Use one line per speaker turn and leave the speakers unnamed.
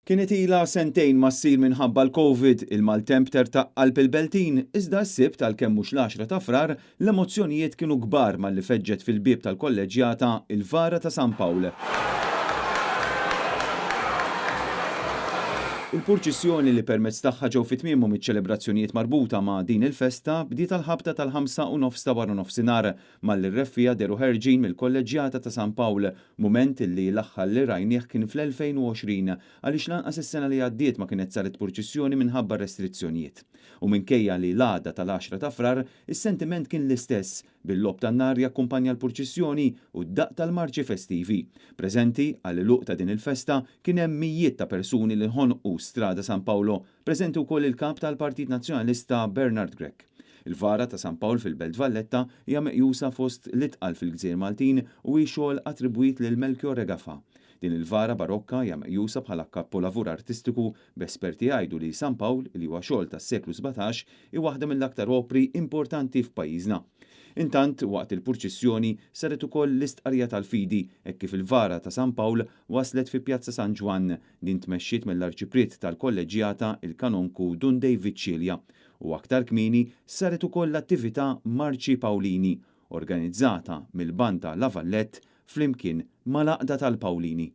Kienet ilha sentejn ma ssir minħabba l-Covid, il-maltemp tertaq qalb il-Beltin, iżda s-Sibt għalkemm mhux l-għaxra ta' Frar, l-emozzjonijiet kienu kbar malli feġġet fil-bieb tal-Kolleġġjata il-vara ta' San Pawl. Il-purċissjoni li permezz tagħha ġew fi tmiemhom iċ-ċelebrazzjonijiet marbuta ma' din il-festa bdiet għall-ħabta tal-ħamsa u nofs ta' waranofsinhar malli r-reffiegħa dehru ħerġin mill-Kolleġġjata ta' San Pawl, mument li l-aħħar li rajnih kien fl-2020 għaliex lanqas is-sena li għaddiet ma kienet saret purċissjoni minħabba r-restrizzjonijiet. U minkejja li l-għada tal-għaxra ta' Frar, is-sentiment kien l-istess, bil-logħob tan-nar jakkumpanja l-purċissjoni u d-daqq tal-marċi festivi. Preżenti għall-għeluq ta' din il-festa kien hemm mijiet ta' persuni li ħonqu Strada San Paolo, preżenti wkoll il-Kap tal-Partit Nazzjonalista Bernard Grech. Il-vara ta' San Pawl fil-Belt Valletta hija meqjusa fost l-itqal fil-gżejjer Maltin u hi xogħol attribwit lil Melchiorre Gafà. Din il-vara barokka hija meqjusa bħala kapolavur artistiku b'esperti jgħidu li San Pawl, li huwa xogħol tas-seklu 17, hi waħda mill-aktar opri importanti f'pajjiżna. Intant, waqt il-purċissjoni saret ukoll l-istqarrija tal-fidi hekk kif il-vara ta' San Pawl waslet fi Pjazza San Ġwann. Din tmexxiet mill-Arċipriet tal-Kolleġġjata, il-Kanonku Dun David Cilia. U aktar kmieni saret ukoll l-attività Marċi Pawlini, organizzata mill-Banda La Vallette flimkien mal-Għaqda tal-Pawlini.